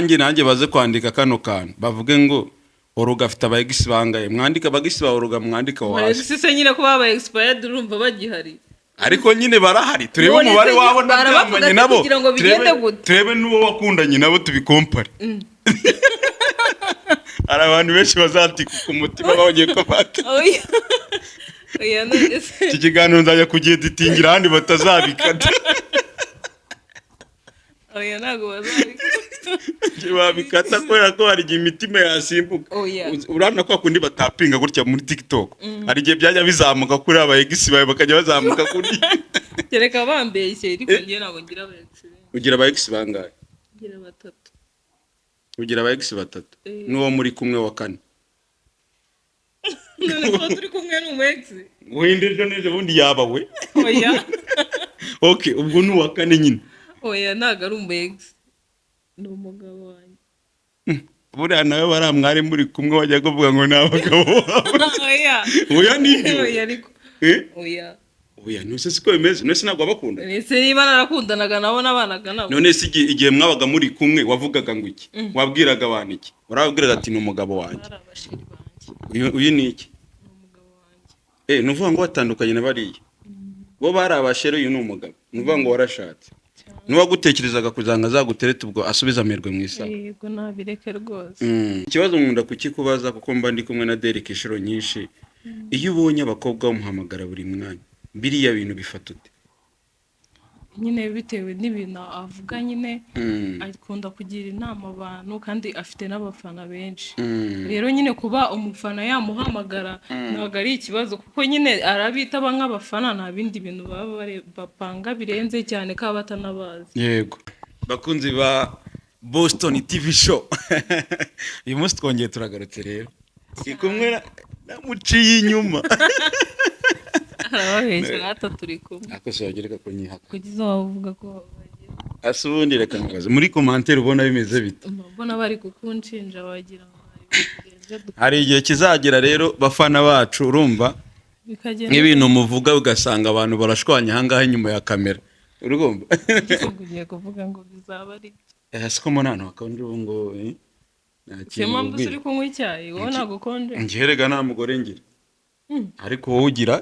Nanjye baze kwandika kano kantu, bavuge ngo Oruga afite aba ex bangaye. Mwandike aba ex ba Oruga, mwandike aho hasi. Ex se nyine ko babaye expired, urumva bagihari? Ariko nyine barahari, turebe None se umubare wabo barabavuga naryamanye se nabo. kugira ngo bigende gute? Turebe n'uwo wakundanye nabo, tubikompare. Hari abantu benshi bazatika ku mutima babonye ko bata Oya, oya, none se iki kiganiro nzajya kugieditingira ahandi batazabikata. Oya, ntabwo bazabikata. Babikata kubera ko hari igihe imitima yasimbuka. Oya. Urabona ko kundi batapinga gutya muri TikTok, hari igihe byajya bizamuka kuri aba ex bawe, bakajya bazamuka kuri Kereka bambeshye, ariko njye ntabwo ngira aba ex benshi. Ugira aba ex bangahe? Ngira batatu. Ugira aba ex batatu? Eh. N'uwo muri kumwe wa kane? None kuba turi kumwe ni umu ex? Wenda ejo n'ejo bundi yaba we. Oya. Okay, ubwo ni uwa kane nyine. Oya, ntabwo ari umu ex, ni umugabo wanjye. Buriya nawe bariya mwari muri kumwe wajya kuvuga ngo ni abagabo bawe. Oya. Oya, nibyo. Oya, ariko Eh? Oya. Oya, none siko bimeze? None se ntabwo wabakunda? Ese niba narakundanaga nabo, nabanaga nabo? None se igihe mwabaga muri kumwe wavugaga ngo iki? Wabwiraga abantu iki? Warababwiraga ati: "Ni umugabo wanjye"? Bari abasheri banjye. Uyu ni iki? Ni umugabo wanjye. Eh, ni ukuvuga ngo watandukanye na bariya bo bari abasheri, uyu ni umugabo. Ni ukuvuga ngo warashatse. N'uwagutekerezaga kugira ngo azaguterete, ubwo asubize amerwe mu isaha. Yego, nabireke rwose. Ikibazo nkunda kukikubaza kuko mba ndi kumwe na Derek inshuro nyinshi. Iyo ubonye abakobwa bamuhamagara buri mwanya, biriya bintu bifata ute? Nyine bitewe n'ibintu avuga nyine, akunda kugira inama abantu kandi afite n'abafana benshi. Rero nyine kuba umufana yamuhamagara ntabwo ari ikibazo, kuko nyine arabitaba nk'abafana, nta bindi bintu baba bapanga birenze cyane ko aba atanabazi. Yego, bakunzi ba Boston TV Show, uyu munsi twongeye turagarutse. Rero ndi kumwe namuciye inyuma. Arababeshya, natwe turi kumwe. Ariko se wagira ko nyihaka? Kugeza wavuga ko bagira Ase ubundi reka nkubaze, muri commentaire ubona bimeze bite? Mbona bari kukunshinja, wagira ngo hari ibintu birenze. Hari igihe kizagera rero, bafana bacu, urumva, Bikagenda nk'ibintu muvuga ugasanga abantu barashwanya ahangaha inyuma ya kamera, urumva? Ugiye kuvuga ngo bizaba ari byo. Eh, siko mbona ahantu hakonje ubu ngo nta kintu Siyo mpamvu ubwira. uri kunywa icyayi, wowe ntabwo ukonje? Njye rega nta mugore ngira. Ariko wowe ugira.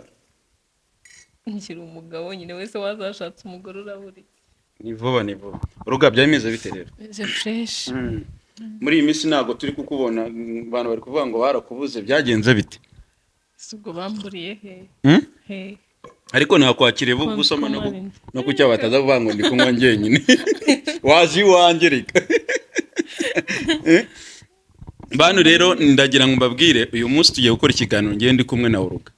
Nkiri umugabo nyine, wese wazashatse umugore urabura iki? Ni vuba, ni vuba. Uruga byameze bite rero? Meze fresh. Muri iyi minsi ntabwo turi kukubona, abantu bari kuvuga ngo barakubuze, byagenze bite? Si ubwo bamburiye he? Hmm? He? Ariko nakwakiriye gusoma no Ko no kucya bataza kuvuga ngo ndi kunywa njyenyine. Waje iwanjye reka. Eh? Bantu rero, ndagira ngo mbabwire, uyu munsi tugiye gukora ikiganiro ngiye ndi kumwe na Uruga.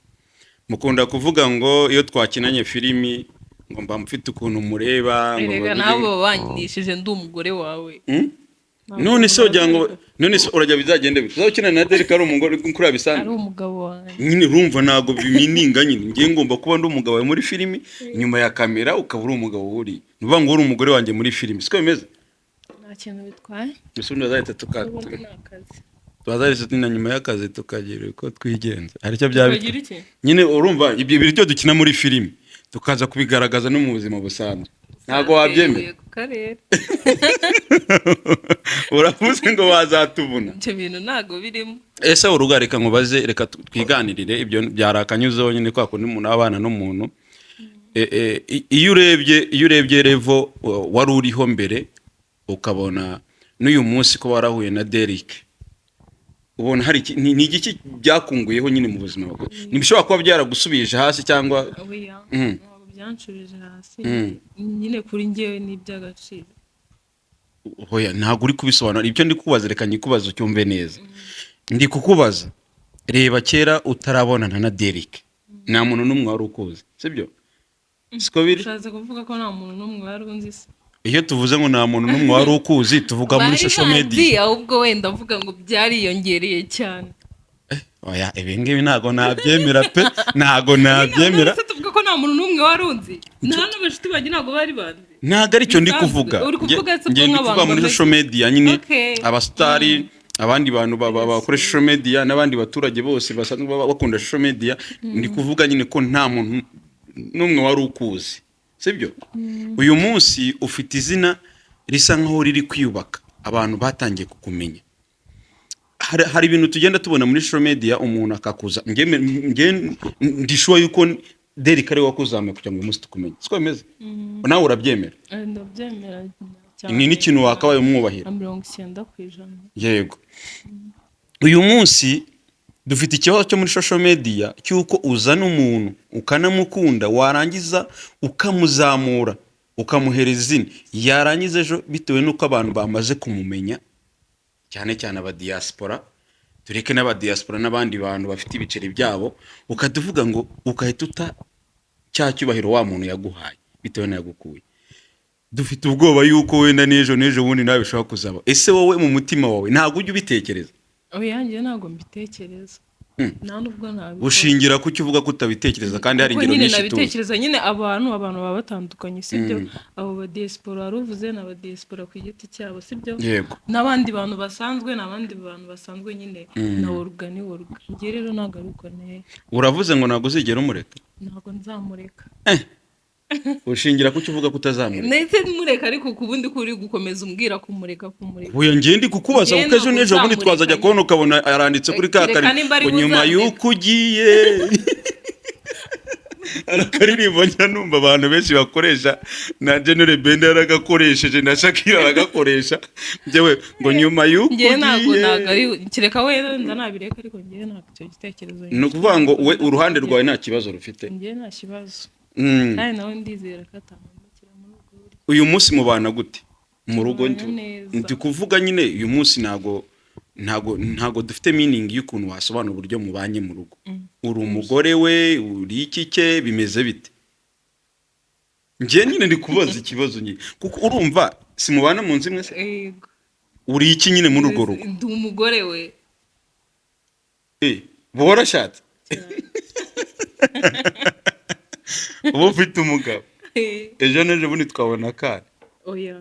Mukunda kuvuga ngo iyo twakinanye filimi ngo mba mfite ukuntu mureba ngo Erega nabo banyinishije ndi umugore wawe. Hmm? Ntabwo None se ugira ngo bazaza. none se urajya bizagende bite? Uzakina na Derek ari umugore kuri Ari bisanzwe? umugabo wanjye. Nyine urumva ntabwo bimininga nyine, ngiye ngomba kuba ndi umugabo wawe muri filimi, nyuma ya kamera ukaba uri umugabo wuriye. Ni ukuvuga ngo uri umugore wanjye muri filimi, siko bimeze? Nta kintu bitwaye. Ese ubundi bazahita Ubundi ni akazi. Bazahita na nyuma y'akazi tukagira uko twigenza, hari icyo byaba Tukagira iki? Nyine urumva ibyo bintu dukina muri filimi tukaza kubigaragaza no mu buzima busanzwe, ntabwo wabyemera? Ku karere. Uravuze ngo bazatubona. Ibyo bintu ntabwo birimo. Ese uruga, reka nkubaze, reka twiganirire, ibyo byari akanyuzeho nyine kwa kundi umuntu abana n'umuntu. Iyo urebye level wari uriho mbere, ukabona n'uyu munsi ko warahuye na Derek, ubona hari ni igiki byakunguyeho nyine mu buzima bwawe? Ntibishobora kuba byaragusubije hasi cyangwa? Oya. Ntabwo byanshubije hasi. Nyine kuri njyewe ni iby'agaciro. Oya, ntabwo uri kubisobanura ibyo ndi kubaza. Reka nyikubaze ucyumve neza. Ndi kukubaza, reba kera utarabonana na Derek, nta muntu n'umwe wari ukuzi, sibyo? Siko biri? Ushatse kuvuga ko nta muntu n'umwe wari unzi se? Iyo tuvuze ngo nta muntu n'umwe wari ukuzi, tuvuga muri Bari social banzi, media. ahubwo wenda mvuga ngo byariyongereye cyane. Oya, ibi ngibi ntabwo nabyemera pe, ntabwo nabyemera. None se tuvuga ko nta muntu n'umwe wari unzi, nta n'abashuti banjye ntabwo bari banzi? Ntabwo aricyo ndi Bisanzwe. kuvuga. Uri kuvuga se Nge ko ndi nk'abantu kuvuga muri bameze- social media nyine, abasitari, abandi bantu bakoresha social media n'abandi baturage bose basanzwe baba bakunda social media. Ndi kuvuga nyine ko nta muntu n'umwe wari ukuzi, sibyo? Uyu munsi ufite izina risa nkaho riri kwiyubaka. Abantu batangiye kukumenya. Hari ibintu tugenda tubona muri social media, umuntu akakuza. Njye ndi sure yuko Derek ari we wakuzamuye kugira ngo uyu munsi tukumenye, siko bimeze? Nawe urabyemera? Ndabyemera cyane. Ni n'ikintu wakabaye umwubahira. Nka 90%. Yego. Uyu munsi dufite ikibazo cyo muri social media cy'uko uzana umuntu ukanamukunda, warangiza ukamuzamura, ukamuhereza izina, yarangiza ejo, bitewe n'uko abantu bamaze kumumenya, cyane cyane abadiaspora, tureke n'abadiaspora n'abandi bantu bafite ibiceri byabo, ukahita uvuga ngo, ukahita uta cya cyubahiro wa muntu yaguhaye bitewe n'ayagukuye. Dufite ubwoba yuko wenda n'ejo n'ejo bundi nawe bishobora kuzaba. Ese wowe mu mutima wawe ntabwo ujya ubitekereza? Oya, njye ntabwo mbitekereza. Nta nubwo nabikora. Ushingira ku cyo uvuga ko utabitekereza kandi hari Kuko ingero nyine nyinshi tuzi? Nabitekereza nyine, abantu baba batandukanye, sibyo? Abo ba diaspora wari uvuze ni aba diaspora ku giti cyabo, sibyo? Yego. N'abandi bantu basanzwe ni abandi bantu basanzwe nyine, na Olga ni Olga. Njye rero ntabwo ari uko nteye. Uravuze ngo ntabwo uzigera umureka? Ntabwo nzamureka. Ushingira ku cyo uvuga ko utazamureka? Ndetse mureka, ariko ku bundi ko uri gukomeza umbwira kumureka, kumureka. Oya, njye ndi kukubaza Njye kuko ejo ntabwo n'ejo bundi nzamureka twazajya nyine. kubona ukabona aranditse kuri ka Kereka kari nimba ari ngo nyuma buzandeka. y'uko ugiye. Hari akaririmbo njya numva abantu benshi bakoresha, na General Benda yaragakoresheje, na Shakira aragakoresha, njyewe ngo nyuma y'uko Njye ntabwo ugiye. Ntabwo ari kereka wenda nabireka, ariko njye ntabwo icyo gitekerezo. Ni ukuvuga ngo we uruhande rwawe nta kibazo rufite? Njye nta kibazo. Kandi nawe ndizera ko atampemukira muri ubwo buryo. Uyu munsi mubana gute mu rugo? Tubana neza. Ndi kuvuga nyine uyu munsi ntabwo dufite meaning y'ukuntu wasobanura uburyo mubanye mu rugo. Uri umugore we, uri iki cye, bimeze bite? Njye nyine ndi kubaza ikibazo nyine kuko urumva si mubana mu nzu imwe se? Yego. Uri iki nyine muri urwo rugo? Ndi umugore we. Eh, uba warashatse, uba ufite umugabo? Ejo n'ejo bundi twabona akana? Oya.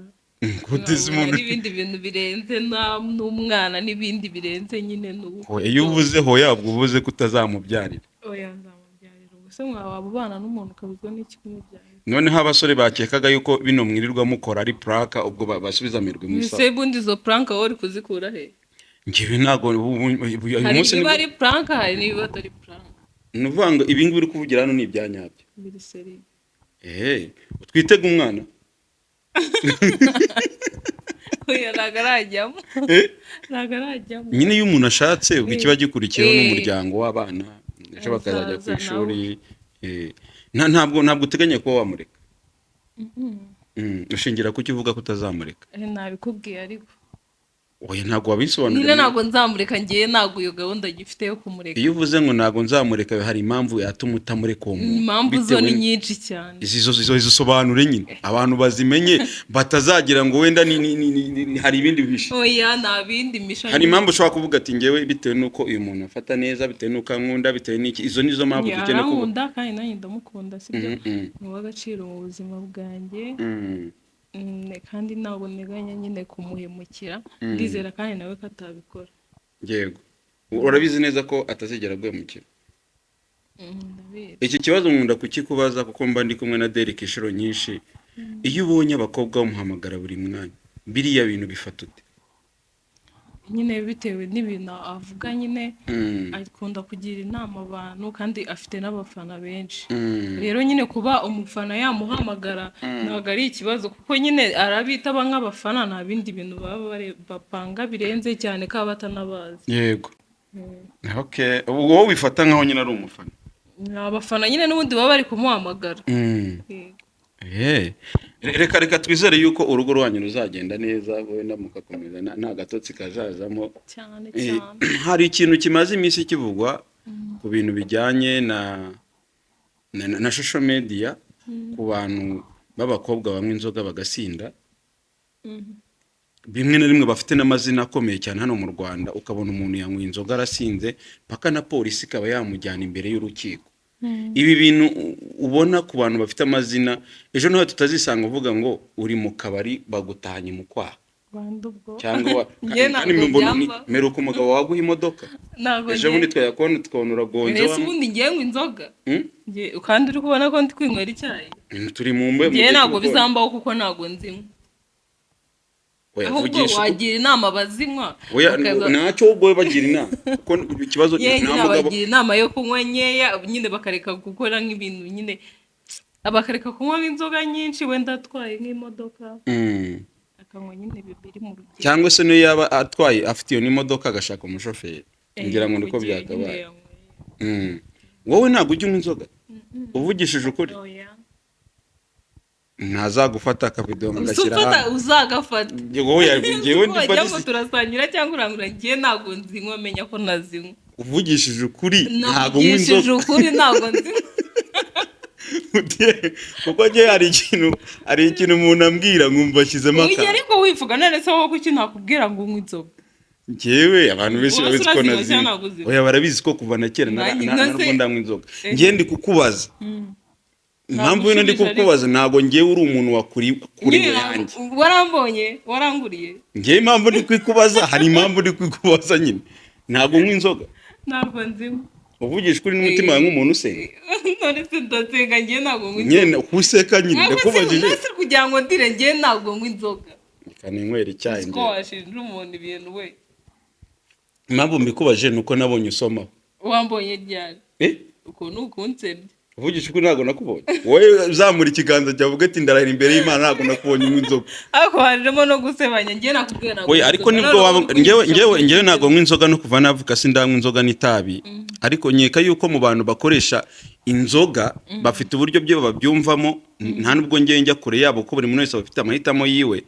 Guteze Nkabona umuntu n'ibindi bintu birenze n'umwana n'ibindi birenze nyine n'ubu. Hoya, iyo uvuze hoya ubwo uvuze ko utazamubyarira. Oya, nzamubyarira. Ubwo se mwaba ubana n'umuntu ukabuzwa n'iki kumubyarira? Noneho abasore bakekaga yuko bino mwirirwa mukora ari prank, ubwo basubiza amerwe mu isaha. Ese bundi izo prank wowe uri kuzikura he? Njyewe ntabwo uyu Hari munsi ibiba ari prank, hari n'ibiba atari prank. Ni ukuvuga ngo ibi ngibi uri kuvugira hano ni ibya nyabyo? Biri seri. Eh, twitege umwana? Oya, ntabwo arajyamo. Eh? Ntabwo arajyamo. Nyine iyo umuntu ashatse, ubwo ikiba gikurikiyeho n'umuryango w'abana, ejo bakazajya ku Azaza. ishuri. Ntabwo uteganya kuba wamureka? Ushingira ku cyo uvuga ko utazamureka? Eh, nabikubwiye ariko. Oya, ntabwo wabisobanurira. Nyine ntabwo nzamureka, ngewe ntabwo iyo gahunda gifite yo kumureka. Iyo uvuze ngo ntabwo nzamureka, hari impamvu yatuma utamureka uwo muntu. Impamvu zo Bitewe ni nyinshi cyane. Izo zisobanure nyine abantu bazimenye, batazagira ngo wenda ni hari ibindi bihishe. Oya, nta bindi misha. Hari impamvu ushobora kuvuga ati ngewe bitewe n'uko uyu muntu afata neza, bitewe n'uko ankunda, bitewe n'iki. Izo nizo mpamvu dukeneye kuvuga. Arankunda kandi nanjye ndamukunda, sibyo? Ni uw'agaciro mu buzima bwanjye. Kandi ntabwo nteganya nyine kumuhemukira. Ndizera kandi nawe ko atabikora. Yego, urabizi neza ko atazigera aguhemukira? Ndabizi. Iki kibazo nkunda kukikubaza kuko mba ndi kumwe na Derek inshuro nyinshi. Iyo ubonye abakobwa bamuhamagara buri mwanya, biriya bintu bifata ute? Nyine bitewe n'ibintu avuga nyine, akunda kugira inama abantu kandi afite n'abafana benshi. Rero nyine kuba umufana yamuhamagara ntabwo ari ikibazo, kuko nyine arabitaba nk'abafana, nta bindi bintu baba bapanga birenze cyane ko aba batanabazi. Yego, okay, ubwo wowe wifata nkaho nyine ari umufana? Ni abafana nyine n'ubundi baba bari kumuhamagara. Yego. Eh, reka twizere yuko urugo rwanyu ruzagenda neza, wenda mugakomeza nta gatotsi kazazamo. Cyane. Eh, Cyane. hari ikintu kimaze iminsi kivugwa ku bintu bijyanye na social media, ku bantu b'abakobwa banywa inzoga bagasinda, bimwe na rimwe bafite n'amazina akomeye cyane hano mu Rwanda, ukabona umuntu yanyweye inzoga arasinze paka na polisi ikaba yamujyana imbere y'urukiko. Ibi bintu ubona ku bantu bafite amazina, ejo nawe tutazisanga uvuga ngo uri mu kabari bagutahanye mu kwaha? Rwanda ubwo. Cyangwa Njye kandi ntabwo mbona byamba. Meruka umugabo waguha imodoka. Ntabwo Ejo bundi twayakubona tukabona uragonze. Mbese ubundi ngiye nywa inzoga? Hmm? Kandi uri kubona ko ndi kwinywera icyayi. Turi mu mbe mu Ngewe gihe ntabwo cy'ubukonje. bizambaho kuko ntabwo nzinywa. Oya, Ahubwo vugisha wagira inama abazinywa. Oya, ntacyo, ubwo we bagira inama, kuko ikibazo Ye, nta nyine mugabo. abagira inama yo kunywa nkeya nyine, bakareka gukora nk'ibintu nyine, bakareka kunywa nk'inzoga nyinshi, wenda atwaye nk'imodoka akanywa nyine bibiri mu rugero. Cyangwa se niyo yaba atwaye afite iyo n'imodoka, agashaka umushoferi. Ngira ngo niko Mu gihe nyine byakabaye. yanyweye. Wowe ntabwo ujya unywa inzoga, uvugishije ukuri? Oya. Ntazagufata akavidewo nkagashyira Usufata hano. uzagafata. Wowe, njyewe ndi Wajya ngo parisi. turasangira cyangwa urangura, njye ntabwo nzinywa, menya ko nazinywa. Uvugishije ukuri, ntabwo unywa Navugishije inzoga? ukuri, ntabwo nzinywa. Kuko njye hari ikintu umuntu ambwira nkumva ashyizemo Ujya akantu. Ariko wivuga none se wowe, kuki ntakubwira ngo unywe inzoga? Njyewe abantu benshi Wowe barabizi ko urazinywa cyangwa nazinywa. ntabwo uzinywa? Oya, barabizi ko kuva na kera Nanjye nka narwo ndanywa inzoga. Njye ndi kukubaza impamvu wenda ndi Nagusubije ariko. kukubaza, ntabwo njyewe uri umuntu wa kuri kuri Nyine yanjye. Warambonye, waranguriye. Njyewe impamvu ndi kwikubaza, hari impamvu ndi kwikubaza nyine. Ntabwo unywa inzoga? Ntabwo nzinywa. Uvugisha ukuri n'umutima wawe nk'umuntu usenga? None se ndasenga? Njye ntabwo nywa inzoga. Nyine kuseka nyine, ndakubajije. Ntabwo se kugira ngo ndire, njye ntabwo nywa inzoga. Reka ninywere icyayi. Ko Njyewe washinja umuntu ibintu we? Impamvu mbikubajije ni uko nabonye usomaho. Wambonye ryari? Eh? Ukuntu ukunsebye. Uvugisha ukuri, ntabwo nakubonye? Wowe uzamura ikiganza cyawe uvuge ati: "Ndarahira imbere y'Imana, ntabwo nakubonye unywa inzoga." Ariko hajemo no gusebanya, njye nakubwiye ntabwo Oya, nywa ariko inzoga. nibwo Noneho waba uri njyewe kunyigisha njyewe kunywa njyewe inzoga. Ntabwo nywa inzoga, no kuva navuka sindanywa inzoga n'itabi, ariko nkeka yuko mu bantu bakoresha inzoga bafite uburyo byo babyumvamo. Nta nubwo njyewe njya kure yabo, kuko buri muntu wese aba afite amahitamo yiwe,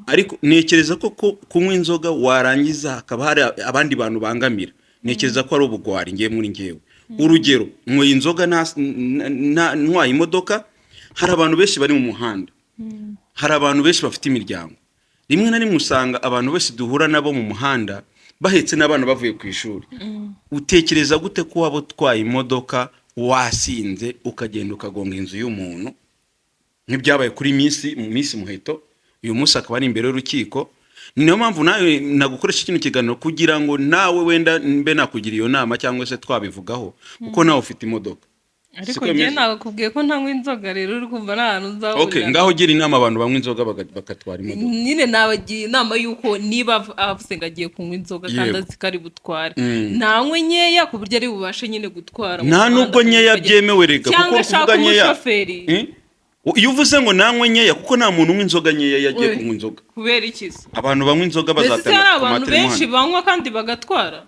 ariko ntekereza ko kunywa inzoga warangiza hakaba hari abandi bantu bangamira, ntekereza ko ari ubugwari. Ngewe muri ngewe, urugero, nyweye inzoga ntwaye imodoka, hari abantu benshi bari mu muhanda, hari abantu benshi bafite imiryango. Rimwe na rimwe usanga abantu bose duhura nabo mu muhanda bahetse n'abana bavuye ku ishuri. Utekereza gute ko waba utwaye imodoka wasinze, ukagenda ukagonga inzu y'umuntu, nk'ibyabaye kuri minsi mu minsi Muheto, uyu munsi akaba ari imbere y'urukiko? Niyo mpamvu nawe nagukoresha kino kiganiro, kugira ngo nawe wenda mbe nakugira iyo nama cyangwa se twabivugaho, kuko nawe ufite imodoka. Ariko Siko njye bimeze? nakubwiye ko ntanywa inzoga, rero uri kumva nta hantu nzahurira. Okay, ngaho gira inama abantu banywa inzoga bagatwara imodoka. Nyine nabagira inama y'uko niba avuze ngo agiye kunywa inzoga kandi azi ko ari butware, ntanywe nkeya ku buryo ari bubashe nyine gutwara mu Nta muhanda nubwo nkeya akagenda. byemewe rega, Cyangwa kuko ashaka kuvuga nkeya umushoferi. Eh? Iyo uvuze ngo nanywe nkeya, kuko nta muntu unywa inzoga nkeya yagiye We. kunywa inzoga. Kubera iki se? Abantu banywa inzoga Mbese se bazatanga hari abantu komatire benshi muhanda. banywa kandi bagatwara?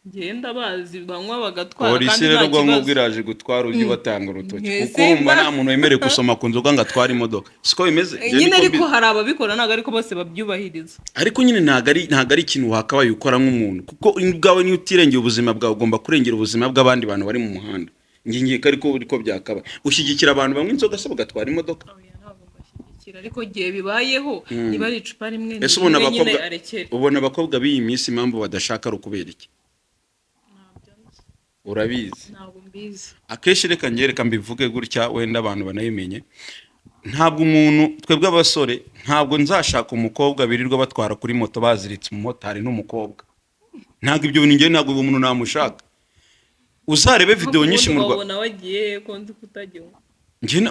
Ngenda bazi banywa bagatwara Polisi kandi rero nta ubwo ngubwo kibazo. iraje gutwara, ujye ubatanga urutoki, Mbese kuko urumva nta muntu wemerewe gusoma ku nzoga ngo atware imodoka, siko bimeze? Njye Nyine niko ariko mbizi. hari ababikora, ntabwo ariko bose babyubahiriza. Ariko nyine ntabwo ari ikintu wakabaye ukora nk'umuntu, kuko ubwawe niyo utirengera ubuzima bwawe, ugomba kurengera ubuzima bw'abandi bantu bari mu muhanda. Njye nkeka ariko ariko byakabaye. Ushyigikira abantu banywa inzoga se bagatwara imodoka? Oya, ntabwo mbashyigikira, ariko igihe bibayeho, niba ari icupa rimwe, Ese ubona ni rimwe nyine, abakobwa arekere. ubona abakobwa b'iyi minsi impamvu badashaka ari ukubera iki? Ntabyo nzi. Urabizi? Ntabwo mbizi. Akenshi reka njye reka mbivuge gutya, wenda abantu banabimenye, ntabwo umuntu, twebwe abasore, ntabwo nzashaka umukobwa birirwa batwara kuri moto baziritse umumotari n'umukobwa. Ntabwo ibyo bintu, njyewe ntabwo uwo muntu namushaka. Uzarebe video nyinshi mu Rwanda. Wabona wagiye ko nzi kutaginywa?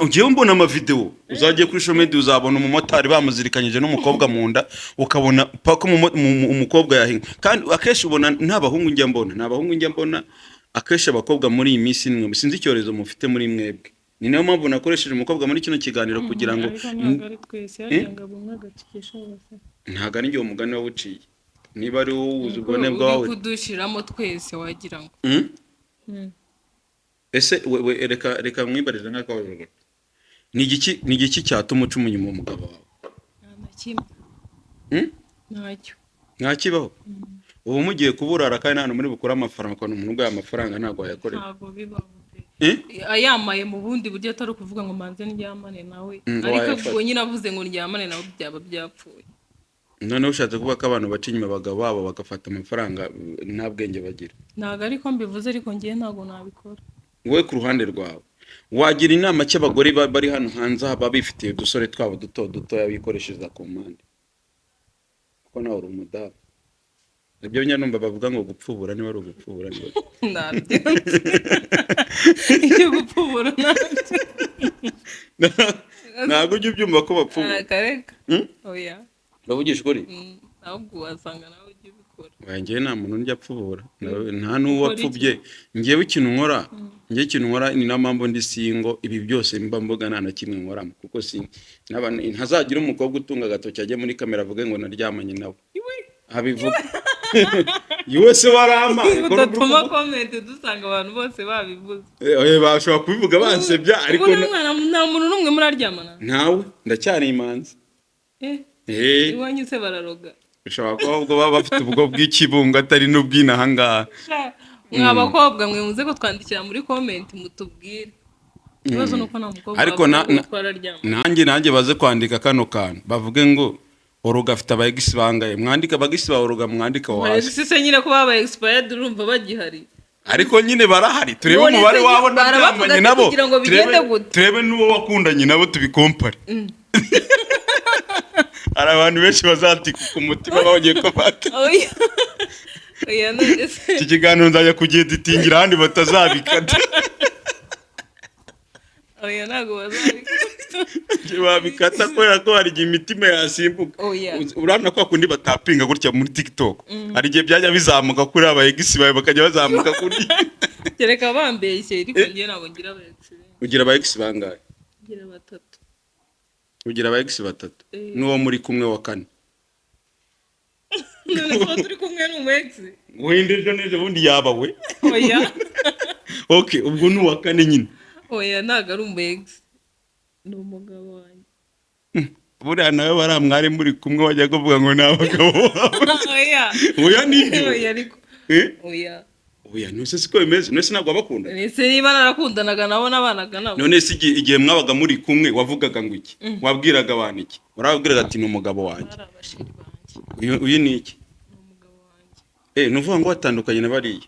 Njyewe mbona amavideo, uzagiye kuri social media uzabona umumotari bamuzirikanyije n'umukobwa mu nda, ukabona paka umukobwa yahinga. Kandi akenshi ubona nta bahungu njya mbona, nta bahungu njya mbona. Akenshi abakobwa muri iyi minsi nimwe, sinzi icyorezo mufite muri mwebwe. Ni nayo mpamvu nakoresheje umukobwa muri kino kiganiro kugira ngo Ariko ntabwo ari twese, harya ngo bumwe agacikisha bose. Ntabwo ari njye uwo mugani wawuciye, niba ari wowe uwuzi ubwone Uri bwawe. kudushyiramo twese wagira ngo Ese we reka mwibarize nk'akabazo gato. Ni igiki cyatuma uca umunyuma umugabo wawe? Nta na kimwe. Hmm? Ntacyo. Ntakibaho. Ubu mugiye kuburara kandi nta hantu muri bukure amafaranga, ukabona umuntu uguhaye amafaranga ntabwo wayakorera. Ntabwo bibaho pe. Eh? Ayamaye mu bundi buryo, atari ukuvuga ngo manze ndyamane nawe, ariko wayafata. Ubwo nyine avuze ngo ndyamane nawe, byaba byapfuye. Noneho ushatse kuvuga ko abantu baca inyuma abagabo babo bagafata amafaranga nta bwenge bagira? Ntabwo ariko mbivuze, ariko ngewe ntabwo nabikora. Wowe ku ruhande rwawe wagira inama ki abagore bari hano hanze aha, baba bifitiye udusore twabo duto dutoya bikoreshereza ku mpande, kuko nawe uri umudamu? Ibyo njya numva bavuga ngo gupfubura, niba ari ugupfubura, niba Ntabyo nzi. Icyo gupfubura ntabyo. Ntabwo ujya ubyumva ko bapfubura? Akareka. Hmm? Oya. Uravugisha ukuri? Ahubwo wasanga nawe ujya ubikora. Oya, njyewe nta muntu njya apfubura. Nta n'uwo Ukora iki? apfubye. Njyewe ikintu nkora, ni nayo mpamvu ndi single. Ibi byose mba mvuga nta na kimwe nkoramo, kuko si ntazagira umukobwa utunga agatoki ajye muri kamera avuge ngo naryamanye nawe, abivuga iwe se warama. Udatuma comment dusanga abantu bose babivuze. Bashobora kubivuga bansebya, ariko Ubu nta mwana, nta muntu n'umwe muraryamana? Ntawe, ndacyari imanzi. Eh. Iwanyu se bararoga? Bishobora kuba ahubwo baba bafite ubwo bw'ikibungo, atari n'ubw'inahangaha. Sha, mwa bakobwa mwe, muze kutwandikira muri comment mutubwire. Ikibazo ni uko nta mukobwa Ariko wavuga ngo twararyamana. Nanjye baze kwandika kano kantu, bavuge ngo Oroga afite aba ex bangaye. Mwandike aba ex ba Oroga, mwandike aho hasi. Ese se nyine ko babaye expired, urumva bagihari? Ariko nyine barahari, turebe None se umubare wabo barabavuga naryamanye se nabo. kugira ngo bigende gute? Turebe n'uwo wakundanye nabo, tubikompare. Hari abantu benshi bazatika ku mutima babonye ko bata Oya, oya, none se iki kiganiro nzajya kugieditingira ahandi batazabikata. Oya, ntabwo bazabikora. Babikata kubera ko hari igihe imitima yasimbuka. Oya. Urabona ko kundi batapinga gutya muri TikTok, hari igihe byajya bizamuka kuri aba ex bawe, bakajya bazamuka kuri Kereka bambeshye, ariko njye ntabwo ngira aba ex benshi. Ugira aba ex bangahe? Ngira batatu. Ugira aba ex batatu? Eh. N'uwo muri kumwe wa kane? None kuba turi kumwe ni umu ex? Wenda ejo n'ejo bundi yaba we. Oya. Okay, ubwo ni uwa kane nyine. Oya, ntabwo ari umu ex, ni umugabo wanjye. Buriya nawe bariya mwari muri kumwe wajya kuvuga ngo ni abagabo bawe. Oya. Oya, nibyo. Oya, ariko Eh? Oya. Oya, none se siko bimeze? None se ntabwo wabakunda? Ese niba narakundanaga nabo, nabanaga nabo? None se igihe mwabaga muri kumwe wavugaga ngo iki? Wabwiraga abantu iki? Warababwiraga ati: "Ni umugabo wanjye"? Bari abasheri banjye. Uyu ni iki? Ni umugabo wanjye. Eh, ni ukuvuga ngo watandukanye na bariya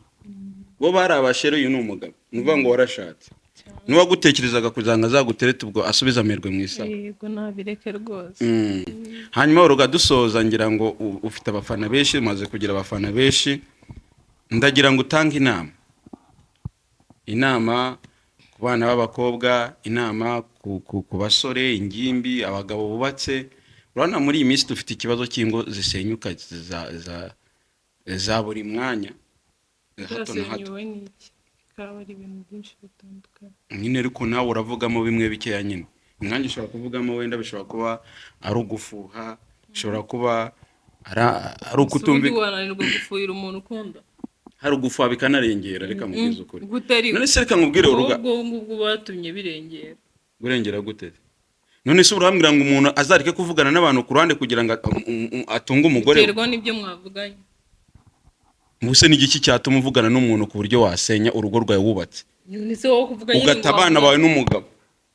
bo bari abasheri, uyu ni umugabo. Ni ukuvuga ngo warashatse. Cyane. N'uwagutekerezaga kugira ngo azaguterete, ubwo asubize amerwe mu isaha. Yego, nabireke rwose. Hanyuma uruga dusoza, ngira ngo ufite abafana benshi, umaze kugira abafana benshi. Ndagira ngo utange inama ku bana b'abakobwa, inama ku basore, ingimbi, abagabo bubatse. Urabona muri iyi minsi dufite ikibazo cy'ingo zisenyuka za buri mwanya, hato na hato. Byasenyuwe n'iki? Bikaba ari ibintu byinshi bitandukanye. Nyine ariko nawe uravugamo bimwe bikeya nyine. Umwanya ushobora kuvugamo, wenda bishobora kuba ari ugufuha, bishobora kuba ari Ubundi ukutumvikana. wananirwa gufuhira umuntu ukunda? Hari ugufuha bikanarengera, reka mubwize ukuri. Gute ariko? None se reka nkubwire, uruga Ubwo ngubwo batumye birengera. Kurengera gute? None se urambwira ngo umuntu azareke kuvugana n'abantu ku ruhande kugira ngo atunge umugore we? Biterwa n'ibyo mwavuganye. Ubuse ni igiki cyatuma uvugana n'umuntu ku buryo wasenya urugo rwawe wubatse? None se wowe kuvuga nyine Ugata ngo abana bawe n'umugabo.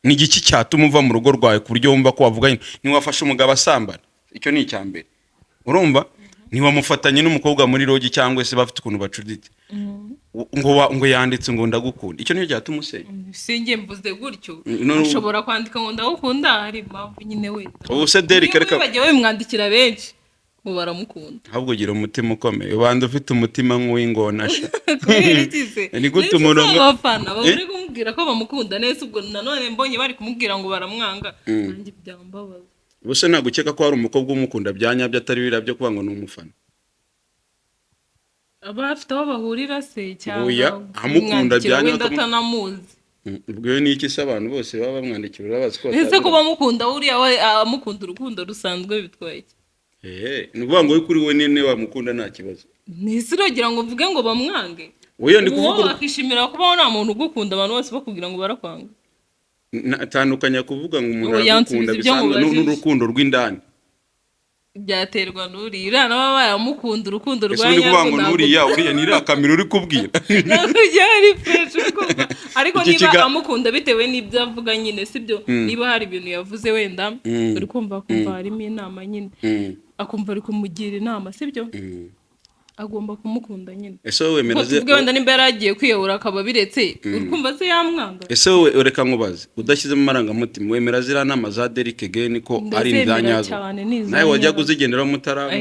Ni igiki cyatuma uva mu rugo rwawe ku buryo wumva ko wavuganye? Ntiwafashe umugabo asambana, icyo ni icya mbere. Urumva, ntiwamufatanye n'umukobwa muri lodge, cyangwa se bafite ukuntu bacuditse, ngo yanditse ngo "Ndagukunda", icyo nicyo cyatuma usenya? Sinjye mvuze gutyo. No. Ashobora kwandika ngo "Ndagukunda", hari impamvu nyine wenda. Ubu se Derek, Niba reka bagiye babimwandikira benshi ngo baramukunda. Ahubwo gira umutima ukomeye, ubanza ufite umutima nk'uw'ingona sha. Kubera iki se? Ni gute Nese umuntu si abafana bari kumubwira ko bamukunda neza, ubwo nanone mbonye bari kumubwira ngo baramwanga, nanjye byambabaza. Ubuse ntabwo ukeka ko hari umukobwa umukunda bya nyabyo, atari biriya byo kuvuga ngo ni umufana? Aba afite aho bahurira se, cyangwa Oya, amukunda kumwandikira bya wenda nyabyo. atanamuzi? Ubwo iyo ni iki se? Abantu bose baba bamwandikira urabazi ko Ese batabira. kuba amukunda, uriya we amukunda urukundo rusanzwe, bitwaye iki? Ni ukuvuga ngo we, kuri we nyine wamukunda nta kibazo. Ntese uragira ngo mvuge ngo bamwange? Oya, ndi Uwo kuvuga wakishimira kubaho nta muntu ugukunda, abantu bose bakubwira ngo barakwanga? Tandukanya kuvuga ngo umuntu Oya, aragukunda nsubiza ibyo bisanzwe nkubajije. n'urukundo rw'indani. Byaterwa n'uriya, uriya nawe abaye amukunda urukundo Ese rwa uri kuvuga nyarwo ngo ntabwo nuriya, uriya ni iriya kamera uri kubwira? Ntabwo byari fresh, uri kumva? Ariko Iki niba amukunda bitewe n'ibyo avuga nyine, sibyo? Niba hari ibintu yavuze wenda, uri kumva, akumva harimo inama nyine, akumva ari kumugira inama, sibyo? Agomba kumukunda nyine. Ese wowe wemera Kuko tuvuge wenda nimba yari agiye kwiyahura akaba abiretse, uri kumva se yamwanga? Ese wowe, reka nkubaze, udashyizemo amarangamutima, wemera ziriya nama za Derek Geni ko ari Ndazemera izanyazo? cyane, ni iza Nawe wajyaga nyazo. uzigenderaho mutaraba?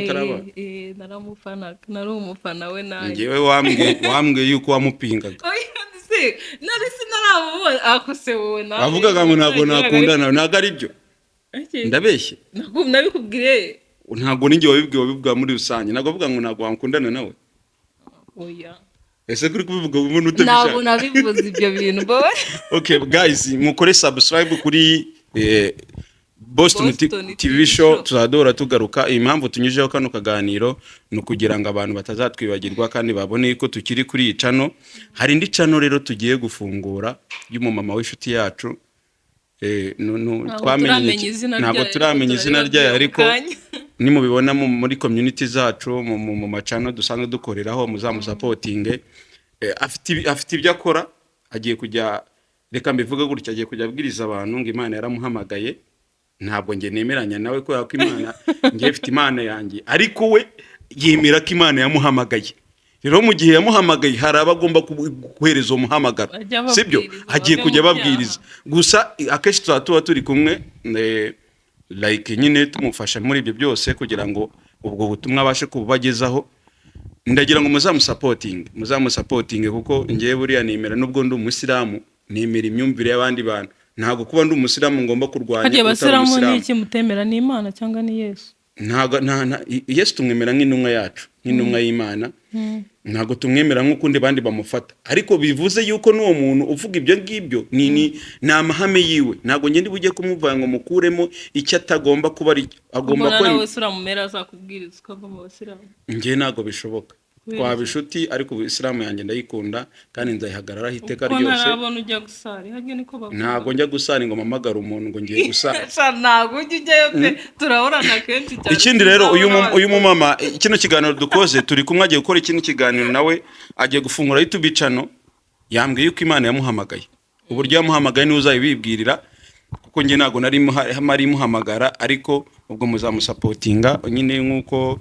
Eh, naramufanaga, nari umufana we nanjye. Njyewe wambwiye yuko wamupingaga. Oya, se nari sinaramubona ako se wowe nawe? Wavugaga ngo ntabwo nakundana, ntabwo ari byo? Iki? Ndabeshye? Nabikubwiye. Ntabwo ninjye wabibwiwe, wabivuga muri rusange. Ntabwo bavuga ngo ntabwo wakundana nawe. Oya. Ese kuri kubivuga ubona Ntabwo utabishaka? nabivuze ibyo bintu bowe. Okay guys, mukore subscribe kuri Boston, Boston TV TV show. Show. Tuzadora tugaruka. Impamvu tunyujeho kano kaganiro ni ukugira ngo abantu batazatwibagirwa kandi babone ko tukiri kuri iyi channel. Hari indi channel rero tugiye gufungura y'umumama w'inshuti yacu. Ntabwo Twamenye turamenya izina ntabwo ryayo, turamenya ariko izina ryayo, ariko turaribabwira mu kanya. Nimubibona muri community zacu, mu macano dusanzwe dukoreraho, muzamusupportinge. Afite ibyo akora. Agiye kujya, reka mbivuge gutya, agiye kujya abwiriza abantu ngo Imana yaramuhamagaye. Ntabwo njye nemeranya nawe kubera ko Imana, njye mfite Imana yanjye, ariko we yemera ko Imana yamuhamagaye. Rero mu gihe yamuhamagaye, hari abo agomba guhereza uwo muhamagaro. Ajya ababwiriza, Sibyo, agiye bave kujya mu ababwiriza. Gusa akenshi tuzaba tuba turi kumwe, like nyine tumufasha muri ibyo byose kugira ngo ubwo butumwa abashe kububagezaho. Ndagira ngo muzamusupportinge, muzamusupportinge, kuko ngewe buriya nemera, nubwo ndi umusilamu, nemera imyumvire y'abandi bantu. Ntabwo kuba ndi umusilamu ngomba kurwanya Hagiye utari abasilamu ni umusilamu. iki mutemera? Ni Imana cyangwa ni Yesu? Ntabwo Yesu tumwemera nk'intumwa yacu, nk'intumwa y'Imana. Ntabwo tumwemera nk'ukundi bandi bamufata, ariko bivuze yuko n'uwo muntu uvuga ibyo ngibyo ni amahame yiwe. Ntabwo ngenda bujye kumuvanga ngo mukuremo icyo atagomba kuba ari agomba Mbona kwemera. nawe se uramumera azakubwiriza ukava mu basilamu? Njye ntabwo bishoboka. Kubera Twaba iki? inshuti, ariko ubu Isilamu yanjye ndayikunda kandi nzayihagararaho iteka Kuko ryose. ntarabona ujya gusari harya niko bavuga. Ntabwo njya gusara ngo mpamagare umuntu ngo ngiye gusara. Sha, ntabwo ujya ujyayo pe, turahorana kenshi cyane. Ikindi rero, uyu Sinzabona. mumama, kino kiganiro dukoze turi kumwe, agiye gukora ikindi kiganiro nawe, agiye gufungura YouTube channel. Yambwiye yuko Imana yamuhamagaye. Uburyo yamuhamagaye niwe uzabibwirira, kuko njye ntabwo nari mari muhamagara. Ariko ubwo muzamusupportinga nyine nk'uko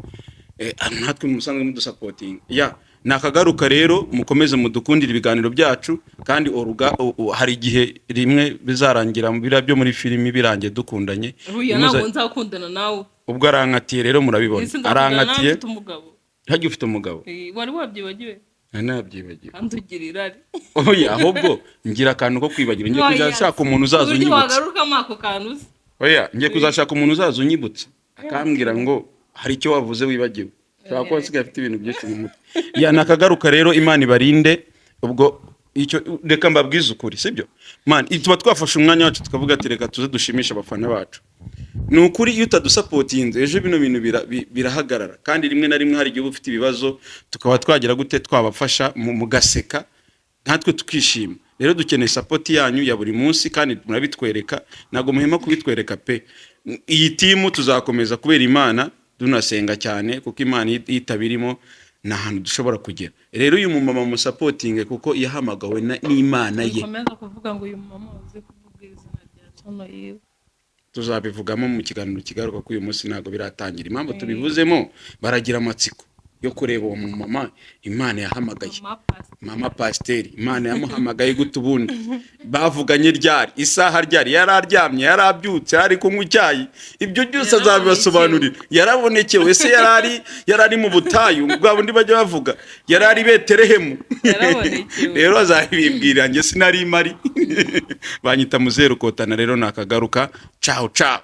natwe musanzwe mudusupportinga. Ya nakagaruka rero, mukomeze mudukundire ibiganiro byacu. Kandi oruga hari igihe rimwe bizarangira biriya byo muri filimi birangiye dukundanye. Oya, ntabwo nzakundana nawe. Ubwo arankatiye rero, murabibona. Ese nzakundana nawe Arankatiye. mfite umugabo? Hajya ufite umugabo? Eh, wari wabyibagiwe? Nari nabyibagiwe. Kandi ugira irari. Oya, ahubwo ngira akantu ko kwibagira. Ngiye kujya Oya, nshaka umuntu uzaza uburyo unyibutsa. wagarukamo ako kantu uzi. Oya, ngiye kuzashaka umuntu uzaza unyibutsa, akambwira ngo hari icyo wavuze wibagiwe. Ushobora kuba nsigaye afite ibintu byinshi mu mutwe. Ya nakagaruka rero, Imana ibarinde. Ubwo icyo reka mbabwize ukuri, sibyo man, tuba twafashe umwanya wacu tukavuga ati reka tuze dushimishe abafana bacu. Ni ukuri, iyo utadusupportinze, ejo bino bintu birahagarara. Kandi rimwe na rimwe hari igihe uba ufite ibibazo, tukaba twagira gute, twabafasha mugaseka natwe tukishima. Rero dukeneye support yanyu ya buri munsi kandi murabitwereka, ntabwo muhema kubitwereka pe. Iyi team tuzakomeza kubera Imana, tunasenga cyane, kuko Imana iyo itabirimo nta hantu dushobora kugera. Rero uyu mumama musupportinge kuko yahamagawe n'Imana ye. Ukomeza kuvuga ngo uyu mama uzi kuvuga izina rya channel yiwe. Tuzabivugamo mu kiganiro kigaruka, ko uyu munsi ntabwo biratangira. Impamvu tubivuzemo, baragira amatsiko yo kureba uwo mumama Imana yahamagaye. Mama pasiteri. Mama pasiteri, Imana yamuhamagaye gute ubundi? Bavuganye ryari? Isaha ryari? Yari aryamye? Yari abyutse? Yari kunywa icyayi? Ibyo byose azabibasobanurira. Yarabonekewe ese? Yari ari mu butayu bwa bundi bajya bavuga? Yari ari Betelehemu? Yarabonekewe. Rero azabibwira, njye sinari mari. Banyita Muzeru Kotana. Rero nakagaruka, ciao ciao.